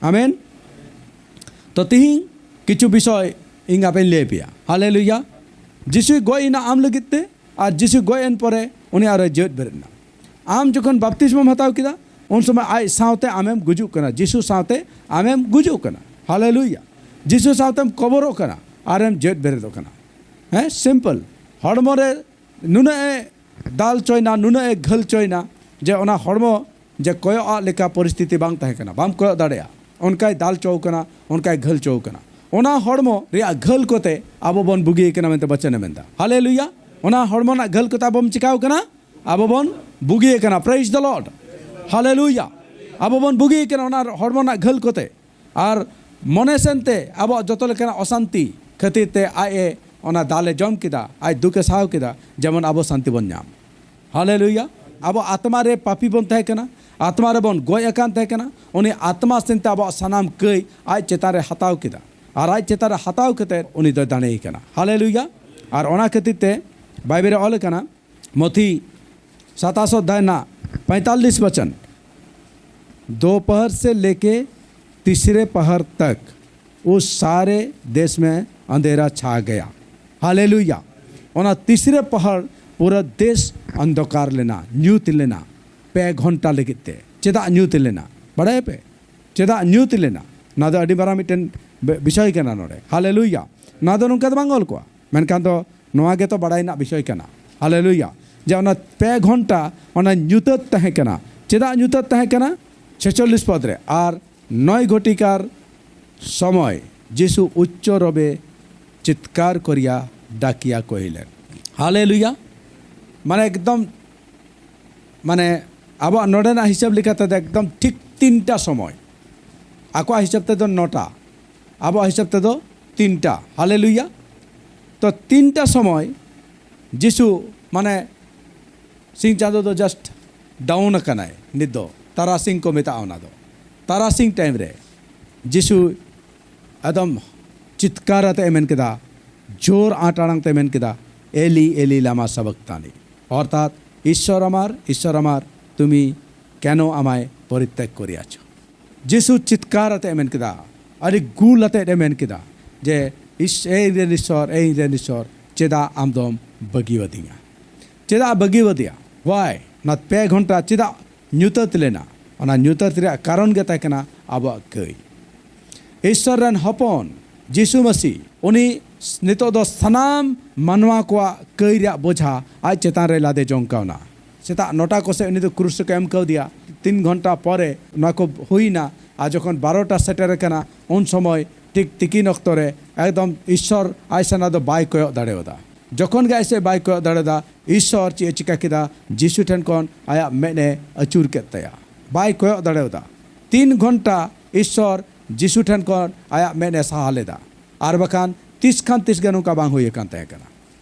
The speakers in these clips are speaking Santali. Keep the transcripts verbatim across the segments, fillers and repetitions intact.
ᱟᱢᱮᱱ᱾ ᱛᱚ ᱛᱤᱦᱤᱧ ᱠᱤᱪᱷᱩ ᱵᱤᱥᱚᱭ ᱤᱧ ᱟᱯᱮᱧ ᱞᱟᱹᱭ ᱯᱮᱭᱟ᱾ ᱦᱟᱞᱮᱞᱩᱭᱟ᱾ ᱡᱤᱥᱩᱭ ᱜᱚᱡ ᱮᱱᱟ ᱟᱢ ᱞᱟᱹᱜᱤᱫ ᱛᱮ, ᱟᱨ ᱡᱤᱥᱩ ᱜᱚᱡ ᱮᱱ ᱯᱚᱨᱮ ᱩᱱᱤ ᱟᱨᱚᱭ ᱡᱮᱣᱮᱫ ᱵᱮᱨᱮᱫ ᱮᱱᱟ᱾ ᱟᱢ ᱡᱚᱠᱷᱚᱱ ᱵᱟᱯᱛᱤᱥᱢᱚᱢ ᱦᱟᱛᱟᱣ ᱠᱮᱫᱟ, ᱩᱱ ᱥᱚᱢᱚᱭ ᱟᱡ ᱥᱟᱶᱛᱮ ᱟᱢᱮᱢ ᱜᱩᱡᱩᱜ ᱠᱟᱱᱟ, ᱡᱤᱥᱩ ᱥᱟᱶᱛᱮ ᱟᱢᱮᱢ ᱜᱩᱡᱩᱜ ᱠᱟᱱᱟ᱾ ᱦᱟᱞᱮᱞᱩᱭᱟ᱾ ᱡᱤᱥᱩ ᱥᱟᱶᱛᱮᱢ ᱠᱚᱵᱚᱨᱚᱜ ᱠᱟᱱᱟ ᱟᱨᱮᱢ ᱡᱮᱣᱮᱫ ᱵᱮᱨᱮᱫᱚᱜ ᱠᱟᱱᱟ᱾ ᱦᱮᱸ, ᱥᱤᱢᱯᱚᱞ᱾ ᱦᱚᱲᱢᱚ ᱨᱮ ᱱᱩᱱᱟᱹᱜ ᱮ ᱫᱟᱞ ᱪᱚᱭᱱᱟ, ᱱᱩᱱᱟᱹᱜ ᱮ ᱜᱷᱟᱹᱞ ᱪᱚᱭᱱᱟ, ᱡᱮ ᱚᱱᱟ ᱦᱚᱲᱢᱚ ᱡᱮ ᱠᱚᱭᱚᱜ ᱟᱜ ᱞᱮᱠᱟ ᱯᱚᱨᱤᱥᱛᱷᱤᱛᱤ ᱵᱟᱝ ᱛᱟᱦᱮᱸ ᱠᱟᱱᱟ, ᱵᱟᱢ ᱠᱚᱭᱚᱜ ᱫᱟᱲᱮᱭᱟᱜᱼᱟ᱾ ᱚᱱᱠᱟᱭ ᱫᱟᱞ ᱪᱚᱣ ᱠᱟᱱᱟ, ᱚᱱᱠᱟᱭ ᱜᱷᱟᱹᱞ ᱪᱚᱣ ᱠᱟᱱᱟ᱾ ᱚᱱᱟ ᱦᱚᱲᱢᱚ ᱨᱮᱭᱟᱜ ᱜᱷᱟᱹᱞ ᱠᱚᱛᱮ ᱟᱵᱚ ᱵᱚᱱ ᱵᱩᱜᱤ ᱠᱟᱱᱟ ᱢᱮᱱᱛᱮ ᱵᱚᱪᱚᱱᱮ ᱢᱮᱱᱫᱟ᱾ ᱦᱟᱞᱮᱞᱩᱭᱟ᱾ ᱚᱱᱟ ᱦᱚᱲᱢᱚ ᱨᱮᱱᱟᱜ ᱜᱷᱟᱹᱞ ᱠᱚᱛᱮ ᱟᱵᱚ ᱵᱚᱱ ᱪᱤᱠᱟᱣ ᱠᱟᱱᱟ? ᱟᱵᱚ ᱵᱚᱱ ᱵᱩᱜᱤ ᱠᱟᱱᱟ᱾ Praise the Lord. ᱦᱟᱞᱮᱞᱩᱭᱟ᱾ ᱟᱵᱚ ᱵᱚᱱ ᱵᱩᱜᱤ ᱠᱟᱱᱟ ᱚᱱᱟ ᱦᱚᱲᱢᱚ ᱨᱮᱱᱟᱜ ᱜᱷᱟᱹᱞ ᱠᱚᱛᱮ᱾ ᱟᱨ ᱢᱚᱱᱮ ᱥᱮᱱᱛᱮ ᱟᱵᱚᱣᱟᱜ ᱡᱚᱛᱚ ᱞᱮᱠᱟᱱᱟᱜ ᱚᱥᱟᱱᱛᱤ ᱠᱷᱟᱹᱛᱤᱨ ᱛᱮ ᱟᱡ ᱮ ᱚᱱᱟ ᱫᱟᱞᱮ ᱡᱚᱢ ᱠᱮᱫᱟ, ᱟᱡ ᱫᱩᱠᱮ ᱥᱟᱦᱟᱣ ᱠᱮᱫᱟ, ᱡᱮᱢᱚᱱ ᱟᱵᱚ ᱥᱟᱱᱛᱤ ᱵᱚᱱ ᱧᱟᱢ᱾ ᱦᱟᱞᱮᱞᱩᱭᱟ᱾ ᱟᱵᱚ ᱟᱛᱢᱟ ᱨᱮ ᱯᱟᱯᱤ ᱵᱚᱱ ᱛᱟᱦᱮᱸ ᱠᱟᱱᱟ, ᱟᱛᱢᱟ ᱨᱮᱵᱚᱱ ᱜᱚᱡ ᱟᱠᱟᱱ ᱛᱟᱦᱮᱸ ᱠᱟᱱᱟ᱾ ᱩᱱᱤ ᱟᱛᱢᱟ ᱥᱮᱱᱛᱮ ᱟᱵᱚᱣᱟᱜ ᱥᱟᱱᱟᱢ ᱠᱟᱹᱭ ᱟᱡ ᱪᱮᱛᱟᱱ ᱨᱮ ᱦᱟᱛᱟᱣ ᱠᱮᱫᱟ, ᱟᱨ ᱟᱡ ᱪᱮᱛᱟᱱ ᱨᱮ ᱦᱟᱛᱟᱣ ᱠᱟᱛᱮ ᱩᱱᱤ ᱫᱚᱭ ᱫᱟᱲᱮᱭ ᱠᱟᱱᱟ᱾ ᱦᱟᱞᱮᱞᱩᱭᱟ᱾ ᱟᱨ ᱚᱱᱟ ᱠᱷᱟᱹᱛᱤᱨ ᱛᱮ ᱵᱟᱭᱵᱮᱞ ᱨᱮ ᱚᱞ ᱟᱠᱟᱱᱟ, ᱢᱚᱛᱤ ᱥᱟᱛᱟᱥ ᱚᱫᱷᱭᱟᱭ ᱨᱮᱱᱟᱜ ᱯᱚᱸᱭᱛᱟᱞᱞᱤᱥ ᱵᱚᱪᱚᱱ, "दोपहर से लेके तीसरे पहर तक उस सारे देश में अंधेरा छा गया।" ᱦᱟᱞᱮᱞᱩᱭᱟ᱾ ᱚᱱᱟ ᱛᱤᱥᱨᱮ ᱯᱟᱦᱟᱲ ᱯᱩᱨᱟᱹ ᱫᱮᱥ ᱚᱱᱫᱷᱚᱠᱟᱨ ᱞᱮᱱᱟ, ᱧᱩᱛ ᱞᱮᱱᱟ ᱯᱮ ᱜᱷᱚᱱᱴᱟ ᱞᱟᱹᱜᱤᱫ ᱛᱮ᱾ ᱪᱮᱫᱟᱜ ᱧᱩᱛ ᱞᱮᱱᱟ ᱵᱟᱲᱟᱭᱟᱯᱮ? ᱪᱮᱫᱟᱜ ᱧᱩᱛ ᱞᱮᱱᱟ? ᱱᱚᱣᱟ ᱫᱚ ᱟᱹᱰᱤ ᱢᱟᱨᱟᱝ ᱢᱤᱫᱴᱮᱱ ᱵᱤ- ᱵᱤᱥᱚᱭ ᱠᱟᱱᱟ ᱱᱚᱰᱮ᱾ ᱦᱟᱞᱮᱞᱩᱭᱟ᱾ ᱱᱚᱣᱟ ᱫᱚ ᱱᱚᱝᱠᱟ ᱫᱚ ᱵᱟᱝ ᱚᱞ ᱠᱚᱜᱼᱟ, ᱢᱮᱱᱠᱷᱟᱱ ᱫᱚ ᱱᱚᱣᱟ ᱜᱮᱛᱚ ᱵᱟᱲᱟᱭ ᱨᱮᱱᱟᱜ ᱵᱤᱥᱚᱭ ᱠᱟᱱᱟ᱾ ᱦᱟᱞᱮᱞᱩᱭᱟ᱾ ᱡᱮ ᱚᱱᱟ ᱯᱮ ᱜᱷᱚᱱᱴᱟ ᱚᱱᱟ ᱧᱩᱛᱟᱹᱛ ᱛᱟᱦᱮᱸ ᱠᱟᱱᱟ᱾ ᱪᱮᱫᱟᱜ ᱧᱩᱛᱟᱹᱛ ᱛᱟᱦᱮᱸ ᱠᱟᱱᱟ? ᱪᱷᱮᱪᱚᱞᱞᱤᱥ ᱯᱚᱫ ᱨᱮ, "ᱟᱨ ᱱᱚᱭ ᱜᱷᱚᱴᱤᱠᱟᱨ ᱥᱚᱢᱚᱭ ᱡᱤᱥᱩ ᱩᱪᱪᱚ ᱨᱚᱵᱮ ᱪᱤᱛᱠᱟᱨ ᱠᱚᱨᱤᱭᱟ ᱰᱟᱠᱤᱭᱟ ᱠᱚᱦᱤᱞᱮᱱ᱾" ᱦᱟᱞᱮᱞᱩᱭᱟ᱾ ᱢᱟᱱᱮ ᱮᱠᱫᱚᱢ, ᱢᱟᱱᱮ ᱟᱵᱚᱣᱟᱜ ᱱᱚᱰᱮᱱᱟᱜ ᱦᱤᱥᱟᱹᱵ ᱞᱮᱠᱟᱛᱮ ᱫᱚ ᱮᱠᱫᱚᱢ ᱴᱷᱤᱠ ᱛᱤᱱᱴᱟ ᱥᱚᱢᱚᱭ, ᱟᱠᱚᱣᱟᱜ ᱦᱤᱥᱟᱹᱵ ᱛᱮᱫᱚ ᱱᱚᱴᱟ, ᱟᱵᱚᱣᱟᱜ ᱦᱤᱥᱟᱹᱵ ᱛᱮᱫᱚ ᱛᱤᱱᱴᱟ᱾ ᱦᱟᱞᱮᱞᱩᱭᱟ᱾ ᱛᱚ ᱛᱤᱱᱴᱟ ᱥᱚᱢᱚᱭ ᱡᱤᱥᱩ, ᱢᱟᱱᱮ ᱥᱤᱧ ᱪᱟᱸᱫᱚ ᱫᱚ just down ᱟᱠᱟᱱᱟᱭ᱾ ᱱᱤᱛ ᱫᱚ ᱛᱟᱨᱟᱥᱤᱧ ᱠᱚ ᱢᱮᱛᱟᱜᱼᱟ ᱚᱱᱟ ᱫᱚ᱾ ᱛᱟᱨᱟᱥᱤᱧ time ᱨᱮ ᱡᱤᱥᱩ ᱮᱠᱫᱚᱢ ᱪᱤᱛᱠᱟᱨ ᱟᱛᱮ ᱮ ᱢᱮᱱ ᱠᱮᱫᱟ, ᱡᱳᱨ ᱟᱸᱴ ᱟᱲᱟᱝ ᱛᱮ ᱢᱮᱱ ᱠᱮᱫᱟ, "ᱮᱞᱤ, ᱮᱞᱤ, ᱞᱟᱢᱟ ᱥᱟᱵᱟᱠᱛᱟᱱᱤ?" ᱚᱨᱛᱷᱟᱛ, "ᱤᱥᱥᱚᱨ ᱟᱢᱟᱨ, ᱤᱥᱥᱚᱨ ᱟᱢᱟᱨ, ᱛᱩᱢᱤ ᱠᱮᱱᱚ ᱟᱢᱟᱭ ᱯᱚᱨᱤᱛᱛᱟᱜᱽ ᱠᱚᱨᱤᱭᱟᱪᱚ?" ᱡᱤᱥᱩ ᱪᱤᱛᱠᱟᱨ ᱟᱛᱮ ᱮ ᱢᱮᱱ ᱠᱮᱫᱟ, ᱟᱹᱰᱤ ᱜᱩᱞ ᱟᱛᱮ ᱮ ᱢᱮᱱ ᱠᱮᱫᱟ ᱡᱮ, "ᱤᱥ-, ᱮ ᱤᱧ ᱨᱮᱱ ᱤᱥᱥᱚᱨ, ᱮ ᱤᱧ ᱨᱮᱱ ᱤᱥᱥᱚᱨ, ᱪᱮᱫᱟᱜ ᱟᱢ ᱫᱚᱢ ᱵᱟᱹᱜᱤᱣᱟᱫᱤᱧᱟ? ᱪᱮᱫᱟᱜ ᱵᱟᱹᱜᱤᱣᱟᱫᱤᱭᱟ? Why?" ᱚᱱᱟ ᱯᱮ ᱜᱷᱚᱱᱴᱟ ᱪᱮᱫᱟᱜ ᱧᱩᱛᱟᱹᱛ ᱞᱮᱱᱟ? ᱚᱱᱟ ᱧᱩᱛᱟᱹᱛ ᱨᱮᱭᱟᱜ ᱠᱟᱨᱚᱱ ᱜᱮ ᱛᱟᱦᱮᱸ ᱠᱟᱱᱟ ᱟᱵᱚᱣᱟᱜ ᱠᱟᱹᱭ᱾ ᱤᱥᱥᱚᱨ ᱨᱮᱱ ᱦᱚᱯᱚᱱ ᱡᱤᱥᱩ ᱢᱟᱹᱥᱤ, ᱩᱱᱤ ᱱᱤᱛᱚᱜ ᱫᱚ ᱥᱟᱱᱟᱢ ᱢᱟᱱᱣᱟ ᱠᱚᱣᱟᱜ ᱠᱟᱹᱭ ᱨᱮᱭᱟᱜ ᱵᱚᱡᱷᱟ ᱟᱡ ᱪᱮᱛᱟᱱ ᱨᱮ ᱞᱟᱫᱮ ᱡᱚᱝ ᱠᱟᱣᱱᱟ᱾ ᱥᱮᱛᱟᱜ ᱱᱚᱴᱟ ᱠᱚᱥᱮᱫ ᱩᱱᱤ ᱫᱚ ᱠᱨᱩᱥ ᱨᱮᱠᱚ ᱮᱢ ᱠᱟᱣᱫᱮᱭᱟ᱾ ᱛᱤᱱ ᱜᱷᱚᱱᱴᱟ ᱯᱚᱨᱮ ᱱᱚᱣᱟ ᱠᱚ ᱦᱩᱭᱱᱟ, ᱟᱨ ᱡᱚᱠᱷᱚᱱ ᱵᱟᱨᱚᱴᱟ ᱥᱮᱴᱮᱨ ᱟᱠᱟᱱᱟ, ᱩᱱ ᱥᱚᱢᱚᱭ ᱴᱷᱤᱠ ᱛᱤᱠᱤᱱ ᱚᱠᱛᱚ ᱨᱮ ᱮᱠᱫᱚᱢ ᱤᱥᱥᱚᱨ ᱟᱡ ᱥᱟᱱᱟ ᱫᱚ ᱵᱟᱭ ᱠᱚᱭᱚᱜ ᱫᱟᱲᱮᱣᱟᱫᱟ᱾ ᱡᱚᱠᱷᱚᱱ ᱜᱮ ᱟᱡ ᱥᱮᱫ ᱵᱟᱭ ᱠᱚᱭᱚᱜ ᱫᱟᱲᱮᱭᱟᱫᱟ, ᱤᱥᱥᱚᱨ ᱪᱮᱫ ᱮ ᱪᱤᱠᱟ ᱠᱮᱫᱟ? ᱡᱤᱥᱩ ᱴᱷᱮᱱ ᱠᱷᱚᱱ ᱟᱭᱟᱜ ᱢᱮᱫ ᱮ ᱟᱹᱪᱩᱨ ᱠᱮᱫ ᱛᱟᱭᱟ᱾ ᱵᱟᱭ ᱠᱚᱭᱚᱜ ᱫᱟᱲᱮᱭᱟᱫᱟ᱾ ᱛᱤᱱ ᱜᱷᱚᱱᱴᱟ ᱤᱥᱥᱚᱨ ᱡᱤᱥᱩ ᱴᱷᱮᱱ ᱠᱷᱚᱱ ᱟᱭᱟᱜ ᱢᱮᱫ ᱮ ᱥᱟᱦᱟ ᱞᱮᱫᱟ, ᱟᱨ ᱵᱟᱠᱷᱟᱱ ᱛᱤᱥ ᱠᱷᱟᱱ ᱛᱤᱥ ᱜᱮ ᱱᱚᱝᱠᱟ ᱵᱟᱝ ᱦᱩᱭ ᱟᱠᱟᱱ ᱛᱟᱦᱮᱸ ᱠᱟᱱᱟ,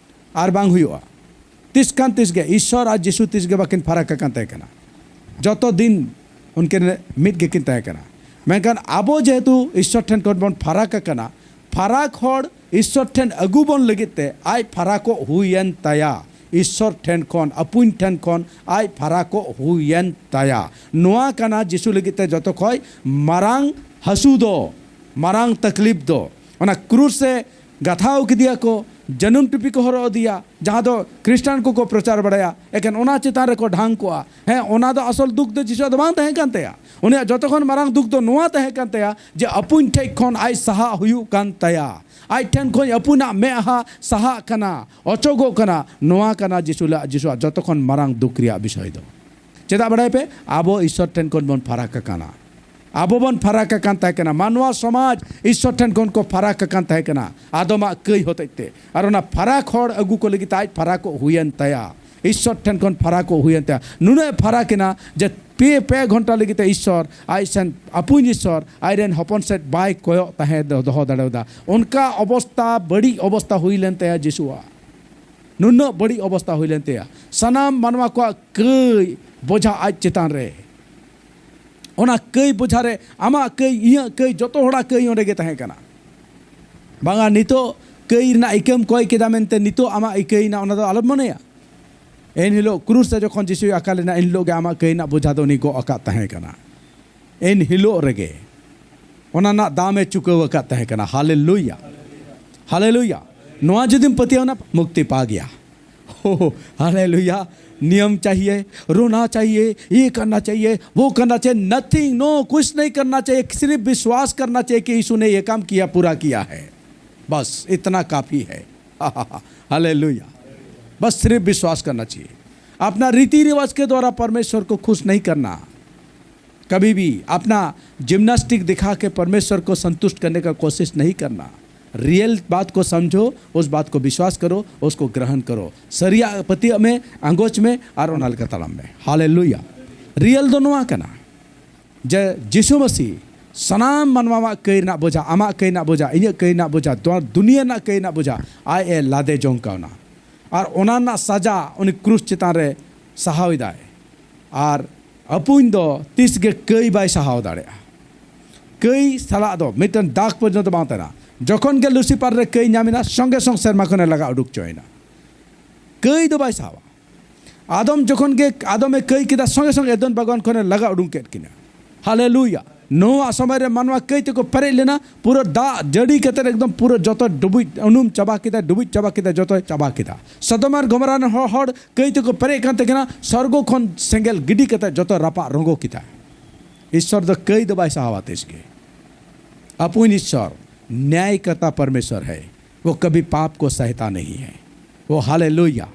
ᱟᱨ ᱵᱟᱝ ᱦᱩᱭᱩᱜᱼᱟ᱾ ᱛᱤᱥ ᱠᱷᱟᱱ ᱛᱤᱥ ᱜᱮ ᱤᱥᱥᱚᱨ ᱟᱨ ᱡᱤᱥᱩ ᱛᱤᱥ ᱜᱮ ᱵᱟᱹᱠᱤᱱ ᱯᱷᱟᱨᱟᱠ ᱟᱠᱟᱱ ᱛᱟᱦᱮᱸ ᱠᱟᱱᱟ᱾ ᱡᱚᱛᱚ ᱫᱤᱱ ᱩᱱᱠᱤᱱ ᱢᱤᱫ ᱜᱮᱠᱤᱱ ᱛᱟᱦᱮᱸ ᱠᱟᱱᱟ᱾ ᱢᱮᱱᱠᱷᱟᱱ ᱟᱵᱚ ᱡᱮᱦᱮᱛᱩ ᱤᱥᱥᱚᱨ ᱴᱷᱮᱱ ᱠᱷᱚᱱ ᱵᱚᱱ ᱯᱷᱟᱨᱟᱠ ᱟᱠᱟᱱᱟ, ᱯᱷᱟᱨᱟᱠ ᱦᱚᱲ ᱤᱥᱥᱚᱨ ᱴᱷᱮᱱ ᱟᱹᱜᱩ ᱵᱚᱱ ᱞᱟᱹᱜᱤᱫ ᱛᱮ ᱟᱡ ᱯᱷᱟᱨᱟᱠᱚᱜ ᱦᱩᱭᱮᱱ ᱛᱟᱭᱟ᱾ ᱤᱥᱥᱚᱨ ᱴᱷᱮᱱ ᱠᱷᱚᱱ, ᱟᱹᱯᱩᱧ ᱴᱷᱮᱱ ᱠᱷᱚᱱ ᱟᱡ ᱯᱷᱟᱨᱟᱠᱚᱜ ᱦᱩᱭᱮᱱ ᱛᱟᱭᱟ᱾ ᱱᱚᱣᱟ ᱠᱟᱱᱟ ᱡᱤᱥᱩ ᱞᱟᱹᱜᱤᱫ ᱛᱮ ᱡᱚᱛᱚ ᱠᱷᱚᱱ ᱢᱟᱨᱟᱝ ᱦᱟᱹᱥᱩ ᱫᱚ, ᱢᱟᱨᱟᱝ ᱛᱟᱠᱞᱤᱯ ᱫᱚ᱾ ᱚᱱᱟ ᱠᱨᱩᱥ ᱨᱮ ᱜᱟᱛᱷᱟᱣ ᱠᱮᱫᱮᱭᱟ ᱠᱚ, ᱡᱟᱹᱱᱩᱢ ᱴᱩᱯᱤ ᱠᱚ ᱦᱚᱨᱚᱜ ᱟᱫᱮᱭᱟ, ᱡᱟᱦᱟᱸ ᱫᱚ ᱠᱷᱨᱤᱥᱴᱟᱱ ᱠᱚᱠᱚ ᱯᱨᱚᱪᱟᱨ ᱵᱟᱲᱟᱭᱟ, ᱮᱠᱮᱱ ᱚᱱᱟ ᱪᱮᱛᱟᱱ ᱨᱮᱠᱚ ᱰᱷᱟᱝ ᱠᱚᱜᱼᱟ᱾ ᱦᱮᱸ, ᱚᱱᱟ ᱫᱚ ᱟᱥᱚᱞ ᱫᱩᱠ ᱫᱚ ᱡᱤᱥᱩᱣᱟᱜ ᱫᱚ ᱵᱟᱝ ᱛᱟᱦᱮᱸ ᱠᱟᱱ ᱛᱟᱭᱟ᱾ ᱩᱱᱤᱭᱟᱜ ᱡᱚᱛᱚ ᱠᱷᱚᱱ ᱢᱟᱨᱟᱝ ᱫᱩᱠ ᱫᱚ ᱱᱚᱣᱟ ᱛᱟᱦᱮᱸ ᱠᱟᱱ ᱛᱟᱭᱟ ᱡᱮ ᱟᱹᱯᱩᱧ ᱴᱷᱮᱡ ᱠᱷᱚᱱ ᱟᱡ ᱥᱟᱦᱟᱜ ᱦᱩᱭᱩᱜ ᱠᱟᱱ ᱛᱟᱭᱟ᱾ ᱟᱡ ᱴᱷᱮᱱ ᱠᱷᱚᱱ ᱟᱹᱯᱩᱱᱟᱜ ᱢᱮᱫᱦᱟ ᱥᱟᱦᱟᱜ ᱠᱟᱱᱟ, ᱚᱪᱚᱜᱚᱜ ᱠᱟᱱᱟ᱾ ᱱᱚᱣᱟ ᱠᱟᱱᱟ ᱡᱤᱥᱩ ᱞᱟ-, ᱡᱤᱥᱩᱣᱟᱜ ᱡᱚᱛᱚ ᱠᱷᱚᱱ ᱢᱟᱨᱟᱝ ᱫᱩᱠ ᱨᱮᱭᱟᱜ ᱵᱤᱥᱚᱭ ᱫᱚ᱾ ᱪᱮᱫᱟᱜ ᱵᱟᱲᱟᱭ ᱯᱮ? ᱟᱵᱚ ᱤᱥᱥᱚᱨ ᱴᱷᱮᱱ ᱠᱷᱚᱱ ᱵᱚᱱ ᱯᱷᱟᱨᱟᱠ ᱟᱠᱟᱱᱟ᱾ ᱟᱵᱚ ᱵᱚᱱ ᱯᱷᱟᱨᱟᱠ ᱟᱠᱟᱱ ᱛᱟᱦᱮᱸ ᱠᱟᱱᱟ᱾ ᱢᱟᱱᱣᱟ ᱥᱚᱢᱟᱡᱽ ᱤᱥᱥᱚᱨ ᱴᱷᱮᱱ ᱠᱷᱚᱱ ᱠᱚ ᱯᱷᱟᱨᱟᱠ ᱟᱠᱟᱱ ᱛᱟᱦᱮᱸ ᱠᱟᱱᱟ᱾ ᱟᱫᱚᱢᱟᱜ ᱠᱟᱹᱭ ᱦᱚᱛᱮᱡ ᱛᱮ᱾ ᱟᱨ ᱚᱱᱟ ᱯᱷᱟᱨᱟᱠ ᱦᱚᱲ ᱟᱹᱜᱩ ᱠᱚ ᱞᱟᱹᱜᱤᱫ ᱛᱮ ᱟᱡ ᱯᱷᱟᱨᱟᱠᱚᱜ ᱦᱩᱭᱮᱱ ᱛᱟᱭᱟ᱾ ᱤᱥᱥᱚᱨ ᱴᱷᱮᱱ ᱠᱷᱚᱱ ᱯᱷᱟᱨᱟᱠᱚᱜ ᱦᱩᱭᱮᱱ ᱛᱟᱭᱟ᱾ ᱱᱩᱱᱟᱹᱜ ᱮ ᱯᱷᱟᱨᱟᱠ ᱮᱱᱟ ᱡᱮ ᱯᱮ, ᱯᱮ ᱜᱷᱚᱱᱴᱟ ᱞᱟᱹᱜᱤᱫ ᱛᱮ ᱤᱥᱥᱚᱨ ᱟᱡ ᱥᱮᱱ, ᱟᱹᱯᱩᱧ ᱤᱥᱥᱚᱨ ᱟᱡ ᱨᱮᱱ ᱦᱚᱯᱚᱱ ᱥᱮᱫ ᱵᱟᱭ ᱠᱚᱭᱚᱜ ᱛᱟᱦᱮᱸ ᱫᱚ-, ᱫᱚᱦᱚ ᱫᱟᱲᱮᱭᱟᱫᱟ᱾ ᱚᱱᱠᱟ ᱚᱵᱚᱥᱛᱟ, ᱵᱟᱹᱲᱤᱡ ᱚᱵᱚᱥᱛᱟ ᱦᱩᱭ ᱞᱮᱱ ᱛᱟᱭᱟ ᱡᱤᱥᱩᱣᱟᱜ᱾ ᱱᱩᱱᱟᱹᱜ ᱵᱟᱹᱲᱤᱡ ᱚᱵᱚᱥᱛᱟ ᱦᱩᱭ ᱞᱮᱱ ᱛᱟᱭᱟ᱾ ᱥᱟᱱᱟᱢ ᱢᱟᱱᱣᱟ ᱠᱚᱣᱟᱜ ᱠᱟᱹᱭ ᱵᱚᱡᱷᱟ ᱟᱡ ᱪᱮᱛᱟᱱ ᱨᱮ᱾ ᱚᱱᱟ ᱠᱟᱹᱭ ᱵᱚᱡᱷᱟ ᱨᱮ ᱟᱢᱟᱜ ᱠᱟᱹᱭ, ᱤᱧᱟᱹᱜ ᱠᱟᱹᱭ, ᱡᱚᱛᱚ ᱦᱚᱲᱟᱜ ᱠᱟᱹᱭ ᱚᱸᱰᱮ ᱜᱮ ᱛᱟᱦᱮᱸ ᱠᱟᱱᱟ᱾ ᱵᱟᱝᱟ, ᱱᱤᱛᱚᱜ ᱠᱟᱹᱭ ᱨᱮᱱᱟᱜ ᱤᱠᱟᱹᱢ ᱠᱚᱭ ᱠᱮᱫᱟ ᱢᱮᱱᱛᱮ ᱱᱤᱛᱚᱜ ᱟᱢᱟᱜ ᱤᱠᱟᱹᱭ ᱨᱮᱱᱟᱜ ᱚᱱᱟ ᱫᱚ ᱟᱞᱚᱢ ᱢᱚᱱᱮᱭᱟ᱾ ᱮᱱ ᱦᱤᱞᱳᱜ ᱠᱨᱩᱥ ᱨᱮ ᱡᱚᱠᱷᱚᱱ ᱡᱤᱥᱩᱭ ᱟᱠᱟ ᱞᱮᱱᱟ, ᱮᱱ ᱦᱤᱞᱳᱜ ᱜᱮ ᱟᱢᱟᱜ ᱠᱟᱹᱭ ᱨᱮᱱᱟᱜ ᱵᱚᱡᱷᱟ ᱫᱚ ᱩᱱᱤ ᱜᱚᱜ ᱟᱠᱟᱫ ᱛᱟᱦᱮᱸ ᱠᱟᱱᱟ᱾ ᱮᱱ ᱦᱤᱞᱳᱜ ᱨᱮᱜᱮ ᱚᱱᱟ ᱨᱮᱱᱟᱜ ᱫᱟᱢ ᱮ ᱪᱩᱠᱟᱹᱣ ᱟᱠᱟᱫ ᱛᱟᱦᱮᱸ ᱠᱟᱱᱟ᱾ ᱦᱟᱞᱮᱞᱩᱭᱟ, ᱦᱟᱞᱮᱞᱩᱭᱟ᱾ ᱱᱚᱣᱟ ᱡᱩᱫᱤᱢ ᱯᱟᱹᱛᱭᱟᱹᱣ ᱮᱱᱟ, ᱢᱩᱠᱛᱤ ᱯᱟ ᱜᱮᱭᱟ᱾ ᱳ, ᱦᱟᱞᱮᱞᱩᱭᱟ। नियम चाहिए, रोना चाहिए, ये करना चाहिए, वो करना चाहिए। नथिंग, नो, कुछ नहीं करना चाहिए। सिर्फ विश्वास करना चाहिए कि यीशु ने ये काम किया, पूरा किया है। बस इतना काफी है। हालेलुया। बस सिर्फ विश्वास करना चाहिए। अपना रीति रिवाज के द्वारा परमेश्वर को खुश नहीं करना। कभी भी अपना जिम्नास्टिक दिखा के परमेश्वर को संतुष्ट करने का कोशिश नहीं करना। रियल बात को समझो, उस बात को विश्वास करो, उसको ग्रहण करो। सरिया पतिया में, अंगोच में, और ओनाल का तलम में। हालेलुया। रियल दोनों आकना। ᱡᱮ ᱡᱤᱥᱩ ᱢᱟᱹᱥᱤ ᱥᱟᱱᱟᱢ ᱢᱟᱱᱣᱟᱣᱟᱜ ᱠᱟᱹᱭ ᱨᱮᱱᱟᱜ ᱵᱚᱡᱷᱟ, ᱟᱢᱟᱜ ᱠᱟᱹᱭ ᱨᱮᱱᱟᱜ ᱵᱚᱡᱷᱟ, ᱤᱧᱟᱹᱜ ᱠᱟᱹᱭ ᱨᱮᱱᱟᱜ ᱵᱚᱡᱷᱟ, ᱫᱩᱣᱟᱨ ᱫᱩᱱᱤᱭᱟᱹ ᱨᱮᱱᱟᱜ ᱠᱟᱹᱭ ᱨᱮᱱᱟᱜ ᱵᱚᱡᱷᱟ ᱟᱡ ᱮ ᱞᱟᱫᱮ ᱡᱚᱝ ᱠᱟᱣᱱᱟ᱾ ᱟᱨ ᱚᱱᱟ ᱨᱮᱱᱟᱜ ᱥᱟᱡᱟ ᱩᱱᱤ ᱠᱨᱩᱥ ᱪᱮᱛᱟᱱ ᱨᱮ ᱥᱟᱦᱟᱣ ᱮᱫᱟᱭ᱾ ᱟᱨ ᱟᱹᱯᱩᱧ ᱫᱚ ᱛᱤᱥ ᱜᱮ ᱠᱟᱹᱭ ᱵᱟᱭ ᱥᱟᱦᱟᱣ ᱫᱟᱲᱮᱭᱟᱜᱼᱟ᱾ ᱠᱟᱹᱭ ᱥᱟᱞᱟᱜ ᱫᱚ ᱢᱤᱫᱴᱮᱱ ᱫᱟᱜᱽ ᱯᱚᱨᱡᱚᱱᱛᱚ ᱵᱟᱝ ᱛᱟᱦᱮᱱᱟ᱾ ᱡᱚᱠᱷᱚᱱ ᱜᱮ ᱞᱩᱥᱤᱯᱟᱨ ᱨᱮ ᱠᱟᱹᱭ ᱧᱟᱢ ᱮᱱᱟ, ᱥᱚᱸᱜᱮ ᱥᱚᱝ ᱥᱮᱨᱢᱟ ᱠᱷᱚᱱᱮ ᱞᱟᱜᱟ ᱩᱰᱩᱠ ᱪᱚᱭᱮᱱᱟ᱾ ᱠᱟᱹᱭ ᱫᱚ ᱵᱟᱭ ᱥᱟᱦᱟᱣᱟ᱾ ᱟᱫᱚᱢ ᱡᱚᱠᱷᱚᱱ ᱜᱮ ᱟᱫᱚᱢᱮ ᱠᱟᱹᱭ ᱠᱮᱫᱟ, ᱥᱚᱸᱜᱮ ᱥᱚᱸᱜᱮ ᱮᱫᱚᱱ ᱵᱟᱜᱟᱱ ᱠᱷᱚᱱᱮ ᱞᱟᱜᱟ ᱩᱰᱩᱝ ᱠᱮᱫ ᱠᱤᱱᱟ᱾ ᱦᱟᱞᱮᱞᱩᱭᱟ᱾ ᱱᱚᱣᱟ ᱥᱚᱢᱚᱭ ᱨᱮ ᱢᱟᱱᱣᱟ ᱠᱟᱹᱭ ᱛᱮᱠᱚ ᱯᱮᱨᱮᱡ ᱞᱮᱱᱟ, ᱯᱩᱨᱟᱹ ᱫᱟᱜ ᱡᱟᱹᱲᱤ ᱠᱟᱛᱮ ᱮᱠᱫᱚᱢ ᱯᱩᱨᱟᱹ ᱡᱚᱛᱚ ᱰᱩᱵᱩᱡ ᱩᱱᱩᱢ ᱪᱟᱵᱟ ᱠᱮᱫᱟ, ᱰᱩᱵᱩᱡ ᱪᱟᱵᱟ ᱠᱮᱫᱟ, ᱡᱚᱛᱚᱭ ᱪᱟᱵᱟ ᱠᱮᱫᱟ᱾ ᱥᱚᱫᱚᱢ ᱟᱨ ᱜᱚᱢᱚᱨᱟ ᱨᱮᱱ ᱦᱚᱲ, ᱦᱚᱲ ᱠᱟᱹᱭ ᱛᱮᱠᱚ ᱯᱮᱨᱮᱡ ᱠᱟᱱ ᱛᱟᱹᱠᱤᱱᱟ, ᱥᱚᱨᱜᱚ ᱠᱷᱚᱱ ᱥᱮᱸᱜᱮᱞ ᱜᱤᱰᱤ ᱠᱟᱛᱮ ᱡᱚᱛᱚ ᱨᱟᱯᱟᱜ ᱨᱚᱸᱜᱚ ᱠᱮᱫᱟ᱾ ᱤᱥᱥᱚᱨ ᱫᱚ ᱠᱟᱹᱭ ᱫᱚ ᱵᱟᱭ ᱥᱟᱦᱟᱣᱟ ᱛᱤᱥ ᱜᱮ᱾ ᱟᱯᱩᱧ ᱤᱥᱥᱚᱨ ᱱᱭᱟᱭᱠᱟᱨᱛᱟ ᱯᱚᱨᱢᱮᱥᱚᱨ ᱦᱮ, ᱣᱚ ᱠᱟᱵᱷᱤ ᱯᱟᱯ ᱠᱚ ᱥᱟᱦᱛᱟ ᱱᱟᱦᱤ ᱦᱮ᱾ ᱣᱚ ᱦᱟᱞᱮᱞᱩᱭᱟ,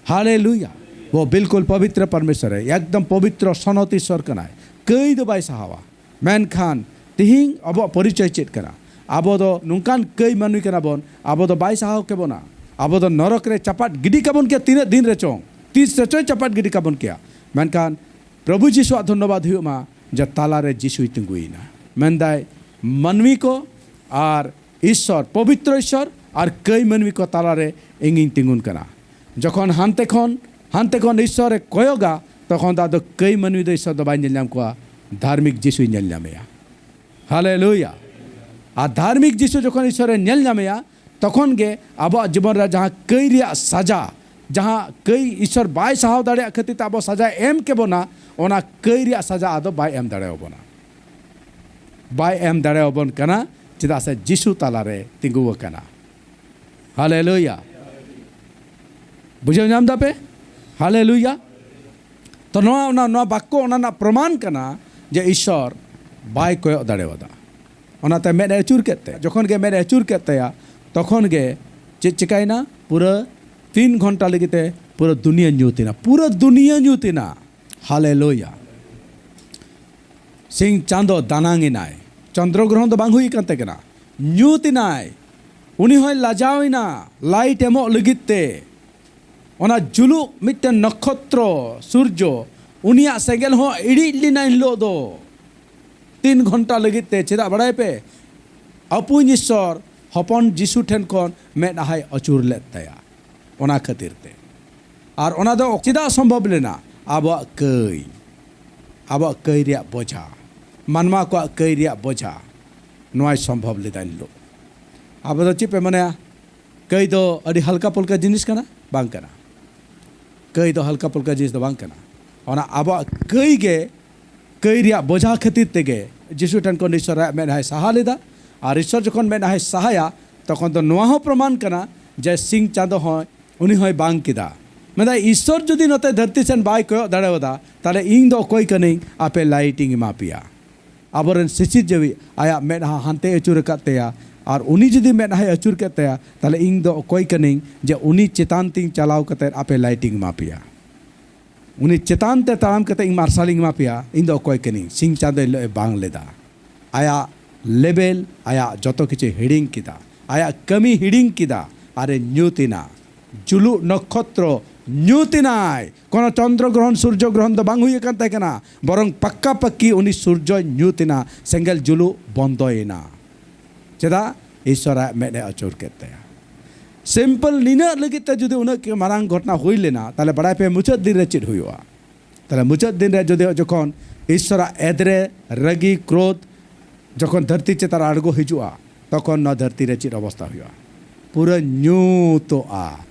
ᱦᱟᱞᱮᱞᱩᱭᱟ᱾ ᱣᱚ ᱵᱤᱞᱠᱩᱞ ᱯᱚᱵᱤᱛᱨᱚ ᱯᱚᱨᱢᱮᱥᱚᱨ ᱦᱮ, ᱮᱠᱫᱚᱢ ᱯᱚᱵᱤᱛᱨᱚ ᱥᱚᱱᱚᱛ ᱤᱥᱥᱚᱨ ᱠᱟᱱᱟᱭ᱾ ᱠᱟᱹᱭ ᱫᱚ ᱵᱟᱭ ᱥᱟᱦᱟᱣᱟ᱾ ᱢᱮᱱᱠᱷᱟᱱ ᱛᱤᱦᱤᱧ ᱟᱵᱚᱣᱟᱜ ᱯᱚᱨᱤᱪᱚᱭ ᱪᱮᱫ ᱠᱟᱱᱟ? ᱟᱵᱚ ᱫᱚ ᱱᱚᱝᱠᱟᱱ ᱠᱟᱹᱭ ᱢᱟᱹᱱᱢᱤ ᱠᱟᱱᱟ ᱵᱚᱱ, ᱟᱵᱚ ᱫᱚ ᱵᱟᱭ ᱥᱟᱦᱟᱣ ᱠᱮᱵᱚᱱᱟ᱾ ᱟᱵᱚ ᱫᱚ ᱱᱚᱨᱚᱠ ᱨᱮ ᱪᱟᱯᱟᱫ ᱜᱤᱰᱤ ᱠᱟᱵᱚᱱ ᱠᱮᱭᱟ ᱛᱤᱱᱟᱹᱜ ᱫᱤᱱ ᱨᱮᱪᱚᱝ, ᱛᱤᱥ ᱨᱮᱪᱚᱭ ᱪᱟᱯᱟᱫ ᱜᱤᱰᱤ ᱠᱟᱵᱚᱱ ᱠᱮᱭᱟ᱾ ᱢᱮᱱᱠᱷᱟᱱ ᱯᱨᱚᱵᱷᱩ ᱡᱤᱥᱩᱣᱟᱜ ᱫᱷᱚᱱᱱᱚᱵᱟᱫ ᱦᱩᱭᱩᱜ ᱢᱟ ᱡᱮ ᱛᱟᱞᱟᱨᱮ ᱡᱤᱥᱩᱭ ᱛᱤᱸᱜᱩᱭᱮᱱᱟ᱾ ᱢᱮᱱᱫᱟᱭ, ᱢᱟᱹᱱᱢᱤ ᱠᱚ ᱟᱨ ᱤᱥᱥᱚᱨ, ᱯᱚᱵᱤᱛᱨᱚ ᱤᱥᱥᱚᱨ ᱟᱨ ᱠᱟᱹᱭ ᱢᱟᱹᱱᱢᱤ ᱠᱚ ᱛᱟᱞᱟᱨᱮ ᱤᱧᱤᱧ ᱛᱤᱸᱜᱩᱱ ᱠᱟᱱᱟ᱾ ᱡᱚᱠᱷᱚᱱ ᱦᱟᱱᱛᱮ ᱠᱷᱚᱱ, ᱦᱟᱱᱛᱮ ᱠᱷᱚᱱ ᱤᱥᱥᱚᱨ ᱮ ᱠᱚᱭᱚᱜᱟ, ᱛᱚᱠᱷᱚᱱ ᱫᱚ ᱟᱫᱚ ᱠᱟᱹᱭ ᱢᱟᱹᱱᱢᱤ ᱫᱚ ᱤᱥᱥᱚᱨ ᱫᱚ ᱵᱟᱭ ᱧᱮᱞ ᱧᱟᱢ ᱠᱚᱣᱟ, ᱫᱷᱟᱨᱢᱤᱠ ᱡᱤᱥᱩᱭ ᱧᱮᱞ ᱧᱟᱢᱮᱭᱟ᱾ ᱦᱟᱞᱮᱞᱩᱭᱟ᱾ ᱟᱨ ᱫᱷᱟᱨᱢᱤᱠ ᱡᱤᱥᱩ ᱡᱚᱠᱷᱚᱱ ᱤᱥᱥᱚᱨ ᱮ ᱧᱮᱞ ᱧᱟᱢᱮᱭᱟ, ᱛᱚᱠᱷᱚᱱ ᱜᱮ ᱟᱵᱚᱣᱟᱜ ᱡᱤᱵᱚᱱ ᱨᱮ ᱡᱟᱦᱟᱸ ᱠᱟᱹᱭ ᱨᱮᱭᱟᱜ ᱥᱟᱡᱟ, ᱡᱟᱦᱟᱸ ᱠᱟᱹᱭ ᱤᱥᱥᱚᱨ ᱵᱟᱭ ᱥᱟᱦᱟᱣ ᱫᱟᱲᱮᱭᱟᱜ ᱠᱷᱟᱹᱛᱤᱨ ᱛᱮ ᱟᱵᱚ ᱥᱟᱡᱟᱭ ᱮᱢ ᱠᱮᱵᱚᱱᱟ, ᱚᱱᱟ ᱠᱟᱹᱭ ᱨᱮᱭᱟᱜ ᱥᱟᱡᱟ ᱟᱫᱚ ᱵᱟᱭ ᱮᱢ ᱫᱟᱲᱮᱭᱟᱵᱚᱱᱟ᱾ ᱵᱟᱭ ᱮᱢ ᱫᱟᱲᱮᱭᱟᱵᱚᱱ ᱠᱟᱱᱟ, ᱪᱮᱫᱟᱜ ᱥᱮ ᱡᱤᱥᱩ ᱛᱟᱞᱟᱨᱮ ᱛᱤᱸᱜᱩ ᱟᱠᱟᱱᱟ᱾ ᱦᱟᱞᱮᱞᱩᱭᱟ᱾ ᱵᱩᱡᱷᱟᱹᱣ ᱧᱟᱢ ᱫᱟᱯᱮ? ᱦᱟᱞᱮᱞᱩᱭᱟ᱾ ᱛᱚ ᱱᱚᱣᱟ, ᱚᱱᱟ, ᱱᱚᱣᱟ ᱵᱟᱠᱠᱚ ᱚᱱᱟ ᱨᱮᱱᱟᱜ ᱯᱨᱚᱢᱟᱱ ᱠᱟᱱᱟ ᱡᱮ ᱤᱥᱥᱚᱨ ᱵᱟᱭ ᱠᱚᱭᱚᱜ ᱫᱟᱲᱮᱣᱟᱫᱟ᱾ ᱚᱱᱟᱛᱮ ᱢᱮᱫ ᱮ ᱟᱹᱪᱩᱨ ᱠᱮᱫ ᱛᱟᱭᱟ᱾ ᱡᱚᱠᱷᱚᱱ ᱜᱮ ᱢᱮᱫ ᱮ ᱟᱹᱪᱩᱨ ᱠᱮᱫ ᱛᱟᱭᱟ, ᱛᱚᱠᱷᱚᱱ ᱜᱮ ᱪᱮᱫ ᱪᱤᱠᱟᱭᱮᱱᱟ? ᱯᱩᱨᱟᱹ ᱛᱤᱱ ᱜᱷᱚᱱᱴᱟ ᱞᱟᱹᱜᱤᱫ ᱛᱮ ᱯᱩᱨᱟᱹ ᱫᱩᱱᱤᱭᱟᱹ ᱧᱩᱛ ᱮᱱᱟ, ᱯᱩᱨᱟᱹ ᱫᱩᱱᱤᱭᱟᱹ ᱧᱩᱛ ᱮᱱᱟ᱾ ᱦᱟᱞᱮᱞᱩᱭᱟ᱾ ᱥᱤᱧ ᱪᱟᱸᱫᱚ ᱫᱟᱱᱟᱝ ᱮᱱᱟᱭ᱾ ᱪᱚᱱᱫᱨᱚ ᱜᱨᱚᱦᱚᱱ ᱫᱚ ᱵᱟᱝ ᱦᱩᱭ ᱟᱠᱟᱱ ᱛᱟᱭ ᱠᱟᱱᱟ, ᱧᱩᱛ ᱮᱱᱟᱭ᱾ ᱩᱱᱤ ᱦᱚᱸᱭ ᱞᱟᱡᱟᱣ ᱮᱱᱟ ᱞᱟᱭᱤᱴ ᱮᱢᱚᱜ ᱞᱟᱹᱜᱤᱫ ᱛᱮ᱾ ᱚᱱᱟ ᱡᱩᱞᱩᱜ ᱢᱤᱫᱴᱮᱱ ᱱᱚᱠᱷᱚᱛᱨᱚ ᱥᱩᱨᱡᱚ, ᱩᱱᱤᱭᱟᱜ ᱥᱮᱸᱜᱮᱞ ᱦᱚᱸ ᱤᱲᱤᱡ ᱞᱮᱱᱟ ᱮᱱ ᱦᱤᱞᱳᱜ ᱫᱚ᱾ ᱛᱤᱱ ᱜᱷᱚᱱᱴᱟ ᱞᱟᱹᱜᱤᱫ ᱛᱮ᱾ ᱪᱮᱫᱟᱜ ᱵᱟᱲᱟᱭ ᱯᱮ? ᱟᱹᱯᱩᱧ ᱤᱥᱥᱚᱨ ᱦᱚᱯᱚᱱ ᱡᱤᱥᱩ ᱴᱷᱮᱱ ᱠᱷᱚᱱ ᱢᱮᱫᱦᱟᱭ ᱟᱹᱪᱩᱨ ᱞᱮᱫ ᱛᱟᱭᱟ᱾ ᱚᱱᱟ ᱠᱷᱟᱹᱛᱤᱨ ᱛᱮ᱾ ᱟᱨ ᱚᱱᱟ ᱫᱚ ᱪᱮᱫᱟᱜ ᱥᱚᱢᱵᱷᱚᱵ ᱞᱮᱱᱟ? ᱟᱵᱚᱣᱟᱜ ᱠᱟᱹᱭ, ᱟᱵᱚᱣᱟᱜ ᱠᱟᱹᱭ ᱨᱮᱭᱟᱜ ᱵᱚᱡᱷᱟ, ᱢᱟᱱᱣᱟ ᱠᱚᱣᱟᱜ ᱠᱟᱹᱭ ᱨᱮᱭᱟᱜ ᱵᱚᱡᱷᱟ, ᱱᱚᱣᱟᱭ ᱥᱚᱢᱵᱷᱚᱵ ᱞᱮᱫᱟ ᱮᱱ ᱦᱤᱞᱳᱜ᱾ ᱟᱵᱚ ᱫᱚ ᱪᱮᱫ ᱯᱮ ᱢᱚᱱᱮᱭᱟ? ᱠᱟᱹᱭ ᱫᱚ ᱟᱹᱰᱤ ᱦᱟᱞᱠᱟ ᱯᱩᱞᱠᱟ ᱡᱤᱱᱤᱥ ᱠᱟᱱᱟ? ᱵᱟᱝ ᱠᱟᱱᱟ᱾ ᱠᱟᱹᱭ ᱫᱚ ᱦᱟᱞᱠᱟ ᱯᱩᱞᱠᱟ ᱡᱤᱱᱤᱥ ᱫᱚ ᱵᱟᱝ ᱠᱟᱱᱟ᱾ ᱚᱱᱟ ᱟᱵᱚᱣᱟᱜ ᱠᱟᱹᱭ ᱜᱮ, ᱠᱟᱹᱭ ᱨᱮᱭᱟᱜ ᱵᱚᱡᱷᱟ ᱠᱷᱟᱹᱛᱤᱨ ᱛᱮᱜᱮ ᱡᱤᱥᱩ ᱴᱷᱮᱱ ᱠᱷᱚᱱ ᱤᱥᱥᱚᱨᱟᱜ ᱢᱮᱫᱦᱟᱭ ᱥᱟᱦᱟ ᱞᱮᱫᱟ᱾ ᱟᱨ ᱤᱥᱥᱚᱨ ᱡᱚᱠᱷᱚᱱ ᱢᱮᱫᱦᱟᱭ ᱥᱟᱦᱟᱭᱟ, ᱛᱚᱠᱷᱚᱱ ᱫᱚ ᱱᱚᱣᱟ ᱦᱚᱸ ᱯᱨᱚᱢᱟᱱ ᱠᱟᱱᱟ ᱡᱮ ᱥᱤᱧ ᱪᱟᱸᱫᱚ ᱦᱚᱸ ᱩᱱᱤ ᱦᱚᱸᱭ ᱵᱟᱝ ᱠᱮᱫᱟ᱾ ᱢᱮᱱᱫᱟᱭ, ᱤᱥᱥᱚᱨ ᱡᱩᱫᱤ ᱱᱚᱛᱮ ᱫᱷᱟᱹᱨᱛᱤ ᱥᱮᱱ ᱵᱟᱭ ᱠᱚᱭᱚᱜ ᱫᱟᱲᱮᱣᱟᱫᱟ, ᱛᱟᱦᱞᱮ ᱤᱧ ᱫᱚ ᱚᱠᱚᱭ ᱠᱟᱹᱱᱟᱹᱧ ᱟᱯᱮ ᱞᱟᱭᱤᱴ ᱤᱧ ᱮᱢᱟ ᱯᱮᱭᱟ? ᱟᱵᱚᱨᱮᱱ ᱥᱤᱥᱤᱨ ᱡᱟᱹᱣᱤᱡ ᱟᱭᱟᱜ ᱢᱮᱫᱦᱟ ᱦᱟᱱᱛᱮ ᱟᱹᱪᱩᱨ ᱟᱠᱟᱫ ᱛᱟᱭᱟ, ᱟᱨ ᱩᱱᱤ ᱡᱩᱫᱤ ᱢᱮᱫᱦᱟᱭ ᱟᱹᱪᱩᱨ ᱠᱮᱫ ᱛᱟᱭᱟ, ᱛᱟᱦᱞᱮ ᱤᱧ ᱫᱚ ᱚᱠᱚᱭ ᱠᱟᱹᱱᱟᱹᱧ ᱡᱮ ᱩᱱᱤ ᱪᱮᱛᱟᱱ ᱛᱤᱧ ᱪᱟᱞᱟᱣ ᱠᱟᱛᱮ ᱟᱯᱮ ᱞᱟᱭᱤᱴ ᱤᱧ ᱮᱢᱟ ᱯᱮᱭᱟ? ᱩᱱᱤ ᱪᱮᱛᱟᱱ ᱛᱮ ᱛᱟᱲᱟᱢ ᱠᱟᱛᱮ ᱤᱧ ᱢᱟᱨᱥᱟᱞ ᱤᱧ ᱮᱢᱟ ᱯᱮᱭᱟ, ᱤᱧ ᱫᱚ ᱚᱠᱚᱭ ᱠᱟᱹᱱᱟᱹᱧ? ᱥᱤᱧ ᱪᱟᱸᱫᱚ ᱮᱱ ᱦᱤᱞᱳᱜ ᱮ ᱵᱟᱝ ᱞᱮᱫᱟ᱾ ᱟᱭᱟᱜ ᱞᱮᱵᱮᱞ, ᱟᱭᱟᱜ ᱡᱚᱛᱚ ᱠᱤᱪᱷᱩᱭ ᱦᱤᱲᱤᱧ ᱠᱮᱫᱟ, ᱟᱭᱟᱜ ᱠᱟᱹᱢᱤ ᱦᱤᱲᱤᱧ ᱠᱮᱫᱟ, ᱟᱨᱮ ᱧᱩᱛ ᱮᱱᱟ᱾ ᱡᱩᱞᱩᱜ ᱱᱚᱠᱷᱚᱛᱨᱚ ᱧᱩᱛ ᱮᱱᱟᱭ᱾ ᱠᱳᱱᱳ ᱪᱚᱱᱫᱨᱚ ᱜᱨᱚᱦᱚᱱ, ᱥᱩᱨᱡᱚ ᱜᱨᱚᱦᱚᱱ ᱫᱚ ᱵᱟᱝ ᱦᱩᱭ ᱟᱠᱟᱱ ᱛᱟᱭ ᱠᱟᱱᱟ, ᱵᱚᱨᱚᱝ ᱯᱟᱠᱠᱟ ᱯᱟᱠᱠᱤ ᱩᱱᱤ ᱥᱩᱨᱡᱚᱭ ᱧᱩᱛ ᱮᱱᱟ, ᱥᱮᱸᱜᱮᱞ ᱡᱩᱞᱩᱜ ᱵᱚᱱᱫᱚᱭᱮᱱᱟ᱾ ᱪᱮᱫᱟᱜ? ᱤᱥᱥᱚᱨᱟᱜ ᱢᱮᱫ ᱮ ᱟᱹᱪᱩᱨ ᱠᱮᱫ ᱛᱟᱭᱟ᱾ ᱥᱤᱢᱯᱚᱞ ᱱᱤᱱᱟᱹᱜ ᱞᱟᱹᱜᱤᱫ ᱛᱮ ᱡᱩᱫᱤ ᱩᱱᱟᱹᱜ ᱢᱟᱨᱟᱝ ᱜᱷᱚᱴᱚᱱᱟ ᱦᱩᱭ ᱞᱮᱱᱟ, ᱛᱟᱦᱞᱮ ᱵᱟᱲᱟᱭ ᱯᱮ ᱢᱩᱪᱟᱹᱫ ᱫᱤᱱ ᱨᱮ ᱪᱮᱫ ᱦᱩᱭᱩᱜᱼᱟ? ᱛᱟᱦᱞᱮ ᱢᱩᱪᱟᱹᱫ ᱫᱤᱱ ᱨᱮ ᱡᱩᱫᱤ ᱡᱚᱠᱷᱚᱱ ᱤᱥᱥᱚᱨᱟᱜ ᱮᱫᱨᱮ, ᱨᱟᱹᱜᱤ, ᱠᱨᱳᱫᱷ ᱡᱚᱠᱷᱚᱱ ᱫᱷᱟᱹᱨᱛᱤ ᱪᱮᱛᱟᱱ ᱨᱮ ᱟᱬᱜᱚ ᱦᱤᱡᱩᱜᱼᱟ, ᱛᱚᱠᱷᱚᱱ ᱱᱚᱣᱟ ᱫᱷᱟᱹᱨᱛᱤ ᱨᱮ ᱪᱮᱫ ᱚᱵᱚᱥᱛᱟ ᱦᱩᱭᱩᱜᱼᱟ? ᱯᱩᱨᱟᱹ ᱧᱩᱛᱚᱜᱼᱟ᱾